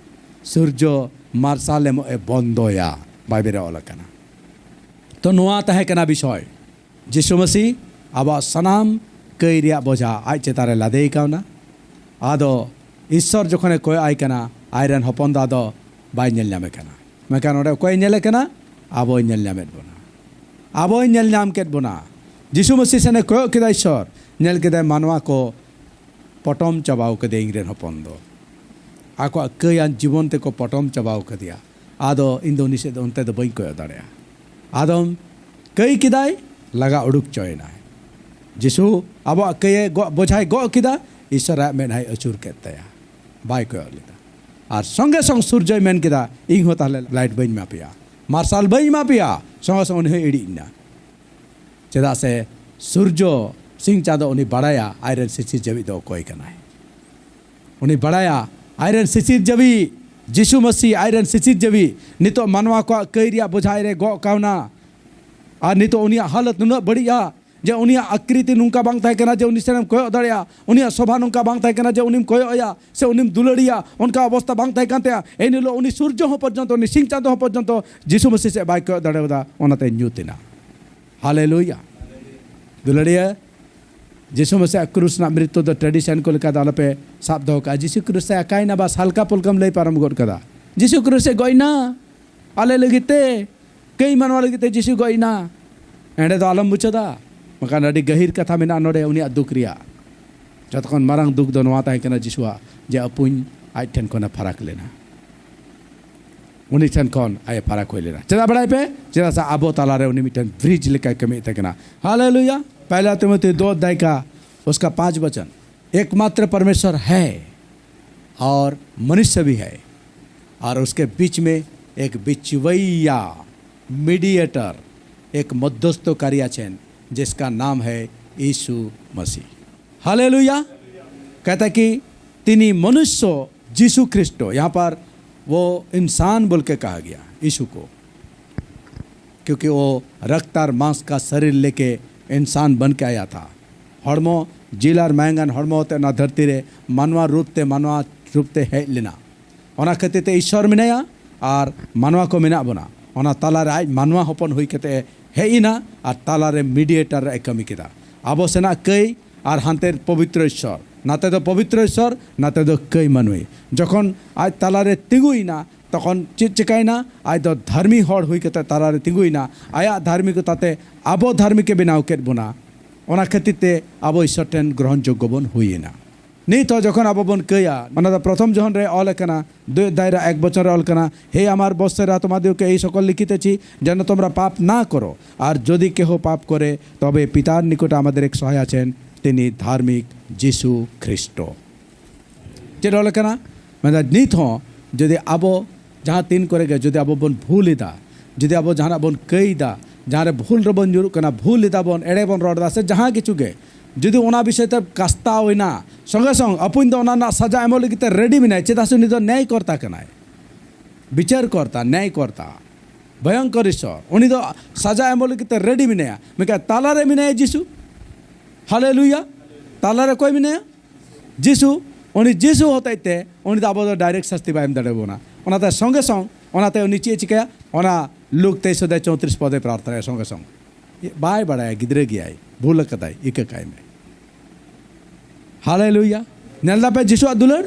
ᱥᱩᱨᱡᱚ ᱢᱟᱨᱥᱟᱞ ᱮᱢᱚᱜ ᱮ ᱵᱚᱱᱫᱚᱭᱟ, ᱵᱟᱭᱵᱮᱞ ᱨᱮ ᱚᱞ ᱟᱠᱟᱱᱟ᱾ ᱛᱚ ᱱᱚᱣᱟ ᱛᱟᱦᱮᱸ ᱠᱟᱱᱟ ᱵᱤᱥᱚᱭ, ᱡᱤᱥᱩ ᱢᱟᱹᱥᱤ ᱟᱵᱚᱣᱟᱜ ᱥᱟᱱᱟᱢ ᱠᱟᱹᱭ ᱨᱮᱭᱟᱜ ᱵᱚᱡᱷᱟ ᱟᱡ ᱪᱮᱛᱟᱱ ᱨᱮ ᱞᱟᱫᱮᱭ ᱠᱟᱣᱱᱟ᱾ ᱟᱫᱚ ᱤᱥᱥᱚᱨ ᱡᱚᱠᱷᱚᱱᱮ ᱠᱚᱭᱚᱜ ᱟᱭ ᱠᱟᱱᱟ, ᱟᱡᱨᱮᱱ ᱦᱚᱯᱚᱱ ᱫᱚ ᱟᱫᱚ ᱵᱟᱭ ᱧᱮᱞ ᱧᱟᱢᱮ ᱠᱟᱱᱟ᱾ ᱢᱮᱱᱠᱷᱟᱱ ᱚᱸᱰᱮ ᱚᱠᱚᱭᱮ ᱧᱮᱞᱮ ᱠᱟᱱᱟ? ᱟᱵᱚᱭ ᱧᱮᱞ ᱧᱟᱢᱮᱫ ᱵᱚᱱᱟ, ᱟᱵᱚᱭ ᱧᱮᱞ ᱧᱟᱢ ᱠᱮᱫ ᱵᱚᱱᱟ᱾ ᱡᱤᱥᱩ ᱢᱟᱹᱥᱤ ᱥᱮᱱᱮ ᱠᱚᱭᱚᱜ ᱠᱮᱫᱟ ᱤᱥᱥᱚᱨ, ᱧᱮᱞ ᱠᱮᱫᱟᱭ ᱢᱟᱱᱣᱟ ᱠᱚ ᱯᱚᱴᱚᱢ ᱪᱟᱵᱟᱣ ᱠᱟᱫᱮᱭᱟ ᱤᱧ ᱨᱮᱱ ᱦᱚᱯᱚᱱ ᱫᱚ᱾ ᱟᱠᱚᱣᱟᱜ ᱠᱟᱹᱭᱟᱱ ᱡᱤᱵᱚᱱ ᱛᱮᱠᱚ ᱯᱚᱴᱚᱢ ᱪᱟᱵᱟᱣ ᱠᱟᱫᱮᱭᱟ᱾ ᱟᱫᱚ ᱤᱧ ᱫᱚ ᱩᱱᱤ ᱥᱮᱫ ᱫᱚ ᱚᱱᱛᱮ ᱫᱚ ᱵᱟᱹᱧ ᱠᱚᱭᱚᱜ ᱫᱟᱲᱮᱭᱟᱜᱼᱟ᱾ ᱟᱫᱚᱢ ᱠᱟᱹᱭ ᱠᱮᱫᱟᱭ, ᱞᱟᱜᱟ ᱩᱰᱩᱠ ᱪᱚᱭᱮᱱᱟᱭ᱾ ᱡᱤᱥᱩ ᱟᱵᱚᱣᱟᱜ ᱠᱟᱹᱭᱮ ᱜᱚᱜ, ᱵᱚᱡᱷᱟᱭ ᱜᱚᱜ ᱠᱮᱫᱟ, ᱤᱥᱥᱚᱨᱟᱜ ᱢᱮᱫᱦᱟᱭ ᱟᱹᱪᱩᱨ ᱠᱮᱫ ᱛᱟᱭᱟ, ᱵᱟᱭ ᱠᱚᱭᱚᱜ ᱞᱮᱫᱟ᱾ ᱟᱨ ᱥᱚᱸᱜᱮ ᱥᱚᱝ ᱥᱩᱨᱡᱚᱭ ᱢᱮᱱ ᱠᱮᱫᱟ, ᱤᱧ ᱦᱚᱸ ᱛᱟᱦᱞᱮ ᱞᱟᱭᱤᱴ ᱵᱟᱹᱧ ᱮᱢᱟ ᱯᱮᱭᱟ, ᱢᱟᱨᱥᱟᱞ ᱵᱟᱹᱧ ᱮᱢᱟ ᱯᱮᱭᱟ᱾ ᱥᱚᱸᱜᱮ ᱥᱚᱝ ᱩᱱᱤ ᱦᱚᱸᱭ ᱤᱲᱤᱡ ᱮᱱᱟ᱾ ᱪᱮᱫᱟᱜ ᱥᱮ ᱥᱩᱨᱡᱚ ᱥᱤᱧ ᱪᱟᱸᱫᱚ ᱩᱱᱤ ᱵᱟᱲᱟᱭᱟ ᱟᱡᱨᱮᱱ ᱥᱤᱥᱤᱨ ᱡᱟᱹᱣᱤᱡ ᱫᱚ ᱚᱠᱚᱭ ᱠᱟᱱᱟᱭ᱾ ᱩᱱᱤ ᱵᱟᱲᱟᱭᱟ ᱟᱡᱨᱮᱱ ᱥᱤᱥᱤᱨ ᱡᱟᱹᱣᱤᱡ, ᱡᱤᱥᱩ ᱢᱟᱹᱥᱤ ᱟᱡᱨᱮᱱ ᱥᱤᱥᱤᱨ ᱡᱟᱹᱣᱤᱡ ᱱᱤᱛᱚᱜ ᱢᱟᱱᱣᱟ ᱠᱚᱣᱟᱜ ᱠᱟᱹᱭ ᱨᱮᱭᱟᱜ ᱵᱚᱡᱷᱟ ᱟᱡᱨᱮ ᱜᱚᱜ ᱠᱟᱣᱱᱟ᱾ ᱟᱨ ᱱᱤᱛᱚᱜ ᱩᱱᱤᱭᱟᱜ ᱦᱟᱞᱚᱛ ᱱᱩᱱᱟᱹᱜ ᱵᱟᱹᱲᱤᱡᱼᱟ ᱡᱮ ᱩᱱᱤᱭᱟᱜ ᱟᱠᱨᱤᱛᱤ ᱱᱚᱝᱠᱟ ᱵᱟᱝ ᱛᱟᱦᱮᱸ ᱠᱟᱱᱟ ᱡᱮ ᱩᱱᱤ ᱥᱮᱱᱮᱢ ᱠᱚᱭᱚᱜ ᱫᱟᱲᱮᱭᱟᱜᱼᱟ, ᱩᱱᱤᱭᱟᱜ ᱥᱚᱵᱷᱟ ᱱᱚᱝᱠᱟ ᱵᱟᱝ ᱛᱟᱦᱮᱸ ᱠᱟᱱᱟ ᱡᱮ ᱩᱱᱤᱢ ᱠᱚᱭᱚᱜ ᱟᱭᱟ ᱥᱮ ᱩᱱᱤᱢ ᱫᱩᱞᱟᱹᱲᱤᱭᱟ, ᱚᱱᱠᱟ ᱚᱵᱚᱥᱛᱟ ᱵᱟᱝ ᱛᱟᱦᱮᱸ ᱠᱟᱱ ᱛᱟᱭᱟ᱾ ᱮᱱ ᱦᱤᱞᱳᱜ ᱩᱱᱤ ᱥᱩᱨᱡᱚ ᱦᱚᱸ ᱯᱚᱨᱡᱚᱱᱛᱚ, ᱩᱱᱤ ᱥᱤᱧ ᱪᱟᱸᱫᱚ ᱦᱚᱸ ᱯᱚᱨᱡᱚᱱᱛᱚ ᱡᱤᱥᱩ ᱢᱟᱹᱥᱤ ᱥᱮᱫ ᱵᱟᱭ ᱠᱚᱭᱚᱜ ᱫᱟᱲᱮᱭᱟᱫᱟ, ᱚᱱᱟᱛᱮ ᱧᱩᱛ ᱮᱱᱟ᱾ ᱦᱟᱞᱮᱞᱩᱭᱟ᱾ ᱫᱩᱞᱟᱹᱲᱤᱭᱟᱹ, ᱡᱤᱥᱩ ᱢᱟᱹᱥᱤᱭᱟᱜ ᱠᱨᱩᱥ ᱨᱮᱱᱟᱜ ᱢᱨᱤᱛᱩ ᱫᱚ ᱴᱨᱮᱰᱤᱥᱚᱱ ᱠᱚ ᱞᱮᱠᱟ ᱫᱚ ᱟᱞᱚᱯᱮ ᱥᱟᱵ ᱫᱚᱦᱚ ᱠᱟᱜᱼᱟ᱾ ᱡᱤᱥᱩ ᱠᱨᱩᱥ ᱮ ᱟᱠᱟᱭᱮᱱᱟ, ᱵᱟᱥ ᱦᱟᱞᱠᱟ ᱯᱩᱞᱠᱟᱢ ᱞᱟᱹᱭ ᱯᱟᱨᱚᱢ ᱜᱚᱫ ᱠᱟᱫᱟ᱾ ᱡᱤᱥᱩ ᱠᱨᱩᱥ ᱮ ᱜᱚᱡ ᱮᱱᱟ ᱟᱞᱮ ᱞᱟᱹᱜᱤᱫ ᱛᱮ, ᱠᱟᱹᱭ ᱢᱟᱱᱣᱟ ᱞᱟᱹᱜᱤᱫ ᱛᱮ ᱡᱤᱥᱩ ᱜᱚᱡ ᱮᱱᱟ᱾ ᱮᱸᱰᱮ ᱫᱚ ᱟᱞᱚᱢ ᱢᱩᱪᱟᱹᱫᱟ, ᱵᱟᱠᱷᱟᱱ ᱟᱹᱰᱤ ᱜᱟᱹᱦᱤᱨ ᱠᱟᱛᱷᱟ ᱢᱮᱱᱟᱜᱼᱟ ᱱᱚᱰᱮ ᱩᱱᱤᱭᱟᱜ ᱫᱩᱠ ᱨᱮᱭᱟᱜ᱾ ᱡᱚᱛᱚ ᱠᱷᱚᱱ ᱢᱟᱨᱟᱝ ᱫᱩᱠ ᱫᱚ ᱱᱚᱣᱟ ᱛᱟᱦᱮᱸ ᱠᱟᱱᱟ ᱡᱤᱥᱩᱣᱟᱜ, ᱡᱮ ᱟᱹᱯᱩᱧ ᱟᱡ ᱴᱷᱮᱱ ᱠᱷᱚᱱᱮ ᱯᱷᱟᱨᱟᱠ ᱞᱮᱱᱟ, ᱩᱱᱤ ᱴᱷᱮᱱ ᱠᱷᱚᱱ ᱟᱡ ᱮ ᱯᱷᱟᱨᱟᱠ ᱦᱩᱭ ᱞᱮᱱᱟ᱾ ᱪᱮᱫᱟᱜ ᱵᱟᱲᱟᱭ ᱯᱮ? ᱪᱮᱫᱟᱜ ᱥᱮ ᱟᱵᱚ ᱛᱟᱞᱟᱨᱮ ᱩᱱᱤ ᱢᱤᱫᱴᱮᱱ ᱵᱨᱤᱡᱽ ᱞᱮᱠᱟᱭ ᱠᱟᱹᱢᱤᱭᱮᱫ ᱛᱟᱦᱮᱸ ᱠᱟᱱᱟ᱾ ᱦᱟᱞᱮᱞᱩᱭᱟ᱾ ᱯᱮᱦᱞᱟ ᱛᱤᱢᱳᱛᱷᱤ ᱫᱩ ᱚᱫᱷᱭᱟᱭ ᱠᱟ ᱩᱥᱠᱟ ᱯᱟᱸᱪ ᱵᱚᱪᱚᱱ, ᱮᱠᱢᱟᱛᱨᱚ ᱯᱚᱨᱢᱮᱥᱣᱚᱨ ᱦᱮ ᱟᱨ ᱢᱚᱱᱩᱥᱭᱚ ᱵᱷᱤ ᱦᱮ ᱟᱨ ᱩᱥᱠᱮ ᱵᱤᱪ ᱢᱮ ᱮᱠ ᱵᱤᱪᱣᱤᱭᱟ, ᱢᱤᱰᱤᱭᱮᱴᱚᱨ, ᱮᱠ ᱢᱚᱫᱽᱫᱷᱚᱥᱛᱷᱚᱠᱟᱨᱤ ᱟᱪᱷᱮᱱ, ᱡᱤᱥᱠᱟ ᱱᱟᱢ ᱦᱮ ᱭᱤᱥᱩ ᱢᱟᱥᱤ᱾ हालेलुया। कहता है कि তিনি মনুষ্য যিশু খ্রিস্ট, यहाँ पर वो इंसान बोल के कहा गया यीशु को, क्योंकि वो रक्त और मांस का शरीर लेके इंसान बन के आया था। ᱦᱚᱲᱢᱚ, ᱡᱤᱞ ᱟᱨ ᱢᱟᱭᱟᱝ ᱟᱱ ᱦᱚᱲᱢᱚ ᱟᱛᱮ ᱚᱱᱟ ᱫᱷᱟᱹᱨᱛᱤ ᱨᱮ ᱢᱟᱱᱣᱟ ᱨᱩᱯ ᱛᱮ, ᱢᱟᱱᱣᱟ ᱨᱩᱯ ᱛᱮ ᱦᱮᱡ ᱞᱮᱱᱟ᱾ ᱚᱱᱟ ᱠᱷᱟᱹᱛᱤᱨ ᱛᱮ ᱤᱥᱥᱚᱨ ᱢᱮᱱᱟᱭᱟ ᱟᱨ ᱢᱟᱱᱣᱟ ᱠᱚ ᱢᱮᱱᱟᱜ ᱵᱚᱱᱟ᱾ ᱚᱱᱟ ᱛᱟᱞᱟᱨᱮ ᱟᱡ ᱢᱟᱱᱣᱟ ᱦᱚᱯᱚᱱ ᱦᱩᱭ ᱠᱟᱛᱮ ᱮ ᱦᱮᱡ ᱮᱱᱟ ᱟᱨ ᱛᱟᱞᱟᱨᱮ ᱢᱤᱰᱤᱭᱮᱴᱟᱨ ᱨᱮ ᱠᱟᱹᱢᱤ ᱠᱮᱫᱟ᱾ ᱟᱵᱚ ᱥᱮᱱᱟᱜ ᱠᱟᱹᱭ ᱟᱨ ᱦᱟᱱᱛᱮ ᱯᱚᱵᱤᱛᱨᱚ ᱤᱥᱥᱚᱨ, ᱱᱟᱛᱮ ᱫᱚ ᱯᱚᱵᱤᱛᱨᱚ ᱤᱥᱥᱚᱨ, ᱱᱟᱛᱮ ᱫᱚ ᱠᱟᱹᱭ ᱢᱟᱹᱱᱢᱤ᱾ ᱡᱚᱠᱷᱚᱱ ᱟᱡ ᱛᱟᱞᱟᱨᱮ ᱛᱤᱸᱜᱩᱭᱮᱱᱟ, ᱛᱚᱠᱷᱚᱱ ᱪᱮᱫ ᱪᱤᱠᱟᱹᱭᱮᱱᱟ? ᱟᱡ ᱫᱚ ᱫᱷᱟᱹᱨᱢᱤ ᱦᱚᱲ ᱦᱩᱭ ᱠᱟᱛᱮ ᱛᱟᱞᱟᱨᱮ ᱛᱤᱸᱜᱩᱭᱮᱱᱟ᱾ ᱟᱭᱟᱜ ᱫᱷᱟᱹᱨᱢᱤᱠᱚᱛᱟ ᱛᱮ ᱟᱵᱚ ᱫᱷᱟᱹᱨᱢᱤᱠᱮ ᱵᱮᱱᱟᱣ ᱠᱮᱫ ᱵᱚᱱᱟ᱾ ᱚᱱᱟ ᱠᱷᱟᱹᱛᱤᱨ ᱛᱮ ᱟᱵᱚ ᱤᱥᱥᱚᱨ ᱴᱷᱮᱱ ᱜᱨᱚᱦᱚᱱ ᱡᱳᱜᱽᱜᱚ ᱵᱚᱱ ᱦᱩᱭᱮᱱᱟ᱾ ᱱᱤᱛ ᱦᱚᱸ ᱡᱚᱠᱷᱚᱱ ᱟᱵᱚ ᱵᱚᱱ ᱠᱟᱹᱭᱟ, ᱚᱱᱟ ᱫᱚ ᱯᱨᱚᱛᱷᱚᱢ ᱡᱚᱦᱚᱱ ᱨᱮ ᱚᱞ ᱟᱠᱟᱱᱟ, ᱫᱩᱭ ᱚᱫᱷᱭᱟᱭ ᱨᱮ ᱮᱠ ᱵᱚᱪᱚᱱ ᱨᱮ ᱚᱞ ᱟᱠᱟᱱᱟ, হে আমার বৎসেরা, তোমাদিগকে এই সকল লিখিতেছি, যেন তোমরা পাপ না করো। আর যদি কেহ পাপ করে, তবে পিতার নিকটে আমাদের এক সহায় আছেন, তিনি ধার্মিক যীশু খ্রিস্ট। ᱪᱮᱫ ᱚᱞ ᱟᱠᱟᱱᱟ? ᱢᱮᱱᱫᱟ, ᱱᱤᱛ ᱦᱚᱸ ᱡᱩᱫᱤ ᱟᱵᱚ ᱡᱟᱦᱟᱸ ᱛᱤᱱ ᱠᱚᱨᱮ ᱜᱮ ᱡᱩᱫᱤ ᱟᱵᱚ ᱵᱚᱱ ᱵᱷᱩᱞ ᱮᱫᱟ, ᱡᱩᱫᱤ ᱟᱵᱚ ᱡᱟᱦᱟᱱᱟᱜ ᱵᱚᱱ ᱠᱟᱹᱭ ᱮᱫᱟ, ᱡᱟᱦᱟᱸ ᱨᱮ ᱵᱷᱩᱞ ᱨᱮᱵᱚᱱ ᱧᱩᱨᱩᱜ ᱠᱟᱱᱟ, ᱵᱷᱩᱞ ᱮᱫᱟ ᱵᱚᱱ, ᱮᱲᱮ ᱵᱚᱱ ᱨᱚᱲ ᱮᱫᱟ, ᱥᱮ ᱡᱟᱦᱟᱸ ᱠᱤᱪᱷᱩ ᱜᱮ, ᱡᱩᱫᱤ ᱚᱱᱟ ᱵᱤᱥᱚᱭ ᱛᱮ ᱠᱟᱥᱛᱟᱣ ᱮᱱᱟ, ᱥᱚᱸᱜᱮ ᱥᱚᱝ ᱟᱹᱯᱩᱧ ᱫᱚ ᱚᱱᱟ ᱨᱮᱱᱟᱜ ᱥᱟᱡᱟ ᱮᱢᱚᱜ ᱞᱟᱹᱜᱤᱫ ᱛᱮ ᱨᱮᱰᱤ ᱢᱮᱱᱟᱭ᱾ ᱪᱮᱫᱟᱜ ᱥᱮ ᱩᱱᱤ ᱫᱚ ᱱᱮᱭᱟᱭ ᱠᱚᱨᱛᱟ ᱠᱟᱱᱟᱭ, ᱵᱤᱪᱟᱹᱨ ᱠᱚᱨᱛᱟ, ᱱᱮᱭᱟᱭ ᱠᱚᱨᱛᱟ, ᱵᱷᱚᱭᱚᱝᱠᱚᱨ ᱤᱥᱥᱚᱨ᱾ ᱩᱱᱤ ᱫᱚ ᱥᱟᱡᱟ ᱮᱢᱚᱜ ᱞᱟᱹᱜᱤᱫ ᱛᱮ ᱨᱮᱰᱤ ᱢᱮᱱᱟᱭᱟ᱾ ᱢᱮᱱᱠᱷᱟᱱ ᱛᱟᱞᱟᱨᱮ ᱢᱮᱱᱟᱭᱟ ᱡᱤᱥᱩ᱾ ᱦᱟᱞᱮᱞᱩᱭᱟ! ᱛᱟᱞᱟᱨᱮ ᱚᱠᱚᱭ ᱢᱮᱱᱟᱭᱟ? ᱡᱤᱥᱩ᱾ ᱩᱱᱤ ᱡᱤᱥᱩ ᱦᱚᱛᱮᱡ ᱛᱮ ᱩᱱᱤ ᱫᱚ ᱟᱵᱚ ᱫᱚ ᱰᱟᱭᱨᱮᱠᱴ ᱥᱟᱥᱛᱤ ᱵᱟᱭ ᱮᱢ ᱫᱟᱲᱮᱭᱟᱵᱚᱱᱟ᱾ ᱚᱱᱟᱛᱮ ᱥᱚᱸᱜᱮ ᱥᱚᱝ ᱚᱱᱟᱛᱮ ᱩᱱᱤ ᱪᱮᱫ ᱮ ᱪᱤᱠᱟᱹᱭᱟ? ᱚᱱᱟ ᱞᱩᱠ ᱛᱮᱭᱤᱥ ᱚᱫᱷᱭᱟᱭ ᱪᱳᱭᱛᱨᱤᱥ ᱯᱚᱫᱮ ᱯᱨᱟᱨᱛᱷᱚᱱᱟᱭᱟ ᱥᱚᱸᱜᱮ ᱥᱚᱝ᱾ ᱵᱟᱭ ᱵᱟᱲᱟᱭᱟ, ᱜᱤᱫᱽᱨᱟᱹ ᱜᱮᱭᱟᱭ, ᱵᱷᱩᱞ ᱟᱠᱟᱫᱟᱭ, ᱤᱠᱟᱹ ᱠᱟᱭ ᱢᱮ᱾ ᱦᱟᱞᱮᱞᱩᱭᱟ! ᱧᱮᱞ ᱫᱟᱯᱮ ᱡᱤᱥᱩᱣᱟᱜ ᱫᱩᱞᱟᱹᱲ?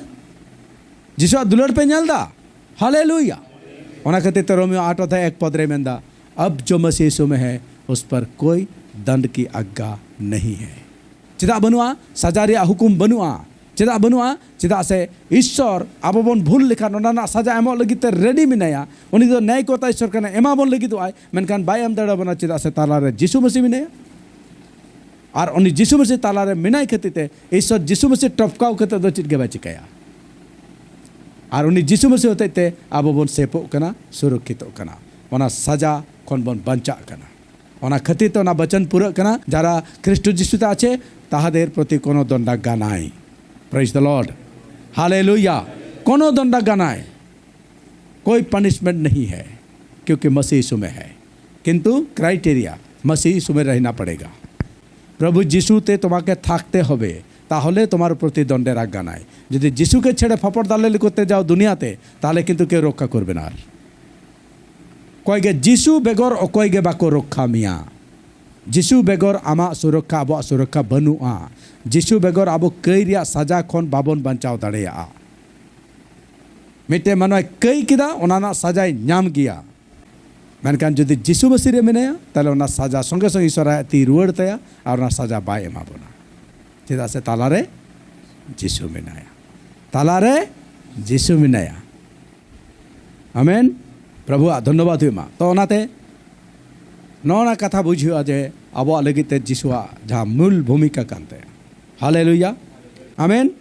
ᱡᱤᱥᱩᱣᱟᱜ ᱫᱩᱞᱟᱹᱲ ᱯᱮ ᱧᱮᱞ ᱫᱟ? ᱦᱟᱞᱮᱞᱩᱭᱟ! ᱚᱱᱟ ᱠᱷᱟᱹᱛᱤᱨ ᱛᱮ ᱨᱳᱢᱤᱭᱳ ᱟᱴ ᱚᱫᱷᱭᱟᱭ ᱮᱠ ᱯᱚᱫ ᱨᱮ ᱢᱮᱱᱫᱟ, ᱟᱵ ᱡᱚ ᱢᱟᱥᱤ ᱭᱤᱥᱩ ᱢᱮ ᱦᱮ, ᱩᱥ ᱯᱟᱨ ᱠᱳᱭ ᱫᱚᱱᱰ ᱠᱤ ᱟᱜᱽᱜᱟ ᱱᱟᱦᱤ ᱦᱮ᱾ ᱪᱮᱫᱟᱜ ᱵᱟᱹᱱᱩᱜᱼᱟ? ᱥᱟᱡᱟ ᱨᱮᱭᱟᱜ ᱦᱩᱠᱩᱢ ᱵᱟᱹᱱᱩᱜᱼᱟ᱾ ᱪᱮᱫᱟᱜ ᱵᱟᱹᱱᱩᱜᱼᱟ? ᱪᱮᱫᱟᱜ ᱥᱮ ᱤᱥᱥᱚᱨ ᱟᱵᱚ ᱵᱚᱱ ᱵᱷᱩᱞ ᱞᱮᱠᱷᱟᱱ ᱚᱱᱟ ᱨᱮᱱᱟᱜ ᱥᱟᱡᱟ ᱮᱢᱚᱜ ᱞᱟᱹᱜᱤᱫ ᱛᱮ ᱨᱮᱰᱤ ᱢᱮᱱᱟᱭᱟ᱾ ᱩᱱᱤ ᱫᱚ ᱱᱮᱭᱟᱭ ᱠᱚᱨᱛᱟ ᱤᱥᱥᱚᱨ ᱠᱟᱱᱟᱭ, ᱮᱢᱟ ᱵᱚᱱ ᱞᱟᱹᱜᱤᱫᱚᱜ ᱟᱭ, ᱢᱮᱱᱠᱷᱟᱱ ᱵᱟᱭ ᱮᱢ ᱫᱟᱲᱮᱭᱟᱵᱚᱱᱟ᱾ ᱪᱮᱫᱟᱜ ᱥᱮ ᱛᱟᱞᱟᱨᱮ ᱡᱤᱥᱩ ᱢᱟᱹᱥᱤ ᱢᱮᱱᱟᱭᱟ᱾ ᱟᱨ ᱩᱱᱤ ᱡᱤᱥᱩ ᱢᱟᱹᱥᱤ ᱛᱟᱞᱟᱨᱮ ᱢᱮᱱᱟᱭ ᱠᱷᱟᱹᱛᱤᱨ ᱛᱮ ᱤᱥᱥᱚᱨ ᱡᱤᱥᱩ ᱢᱟᱹᱥᱤ ᱴᱚᱯᱠᱟᱣ ᱠᱟᱛᱮ ᱫᱚ ᱪᱮᱫ ᱜᱮ ᱵᱟᱭ ᱪᱤᱠᱟᱹᱭᱟ᱾ ᱟᱨ ᱩᱱᱤ ᱡᱤᱥᱩ ᱢᱟᱹᱥᱤ ᱦᱚᱛᱮᱡ ᱛᱮ ᱟᱵᱚ ᱵᱚᱱ ᱥᱮᱯᱚᱜ ᱠᱟᱱᱟ, ᱥᱩᱨᱚᱠᱠᱷᱤᱛᱚᱜ ᱠᱟᱱᱟ, ᱚᱱᱟ ᱥᱟᱡᱟ ᱠᱷᱚᱱ ᱵᱚᱱ ᱵᱟᱧᱪᱟᱜ ᱠᱟᱱᱟ᱾ ᱚᱱᱟ ᱠᱷᱟᱹᱛᱤᱨ ᱛᱮ ᱚᱱᱟ ᱵᱟᱪᱚᱱ ᱯᱩᱨᱟᱹᱜ ᱠᱟᱱᱟ, ᱡᱟᱨᱟ ᱠᱷᱨᱤᱥᱴ ᱡᱤᱥᱩ ᱛᱮ ᱟᱪᱷᱮ, ᱛᱟᱦᱟᱫᱮᱨ ᱯᱨᱚᱛᱤ ᱠᱳᱱᱳ ᱫᱚᱱᱰᱟᱜᱜᱟ ᱱᱟᱭ᱾ Praise the Lord, hallelujah। কোনো দণ্ডাজ্ঞা নাই, कोई पनिशमेंट नहीं है, क्योंकि मसीह यीशु में है। কিন্তু ক্রাইটেরিয়া, मसीह यीशु में रहना पड़ेगा। প্রভু যিশুতে তোমাকে থাকতে হবে, তাহলে তোমার প্রতি দণ্ডের আজ্ঞা নাই। যদি যিশুকে ছেড়ে ফপর দালালি করতে যাও দুনিয়াতে, তাহলে কিন্তু কেউ রক্ষা করবে না। আর ᱚᱠᱚᱭ ᱜᱮ ᱡᱤᱥᱩ ᱵᱮᱜᱚᱨ ᱚᱠᱚᱭ ᱜᱮ ᱵᱟᱠᱚ ᱨᱚᱠᱠᱷᱟ ᱢᱮᱭᱟ᱾ ᱡᱤᱥᱩ ᱵᱮᱜᱚᱨ ᱟᱢᱟᱜ ᱥᱩᱨᱚᱠᱠᱷᱟ, ᱟᱵᱚᱣᱟᱜ ᱥᱩᱨᱚᱠᱠᱷᱟ ᱵᱟᱹᱱᱩᱜᱼᱟ᱾ ᱡᱤᱥᱩ ᱵᱮᱜᱚᱨ ᱟᱵᱚ ᱠᱟᱹᱭ ᱨᱮᱭᱟᱜ ᱥᱟᱡᱟ ᱠᱷᱚᱱ ᱵᱟᱵᱚᱱ ᱵᱟᱧᱪᱟᱣ ᱫᱟᱲᱮᱭᱟᱜᱼᱟ᱾ ᱢᱤᱫᱴᱮᱱ ᱢᱟᱱᱣᱟᱭ ᱠᱟᱹᱭ ᱠᱮᱫᱟ, ᱚᱱᱟ ᱨᱮᱱᱟᱜ ᱥᱟᱡᱟᱭ ᱧᱟᱢ ᱜᱮᱭᱟ᱾ ᱢᱮᱱᱠᱷᱟᱱ ᱡᱩᱫᱤ ᱡᱤᱥᱩ ᱢᱟᱹᱥᱤ ᱨᱮ ᱢᱮᱱᱟᱭᱟ, ᱛᱟᱦᱚᱞᱮ ᱚᱱᱟ ᱥᱟᱡᱟ ᱥᱚᱸᱜᱮ ᱥᱚᱸᱜᱮ ᱤᱥᱚᱨ ᱟᱭᱟᱜ ᱛᱤ ᱨᱩᱣᱟᱹᱲ ᱛᱟᱭᱟ ᱟᱨ ᱚᱱᱟ ᱥᱟᱡᱟ ᱵᱟᱭ ᱮᱢᱟ ᱵᱚᱱᱟ᱾ ᱪᱮᱫᱟᱜ ᱥᱮ ᱛᱟᱞᱟᱨᱮ ᱡᱤᱥᱩ ᱢᱮᱱᱟᱭᱟ᱾ ᱛᱟᱞᱟᱨᱮ ᱡᱤᱥᱩ ᱢᱮᱱᱟᱭᱟ᱾ ᱟᱢᱮᱱ᱾ ᱯᱨᱚᱵᱷᱩᱣᱟᱜ ᱫᱷᱚᱱᱱᱚᱵᱟᱫ ᱦᱩᱭᱩᱜ ᱢᱟ᱾ ᱛᱚ ᱚᱱᱟᱛᱮ ᱱᱚᱜᱼᱚ ᱱᱟ ᱠᱟᱛᱷᱟ ᱵᱩᱡᱽ ᱦᱩᱭᱩᱜᱼᱟ ᱡᱮ ᱟᱵᱚᱣᱟᱜ ᱞᱟᱹᱜᱤᱫ ᱛᱮ ᱡᱤᱥᱩᱣᱟᱜ ᱡᱟᱦᱟᱸ ᱢᱩᱞ ᱵᱷᱩᱢᱤᱠᱟ ᱠᱟᱱ ᱛᱟᱭᱟ᱾ ᱦᱟᱞᱮᱞᱩᱭᱟ᱾ ᱟᱢᱮᱱ᱾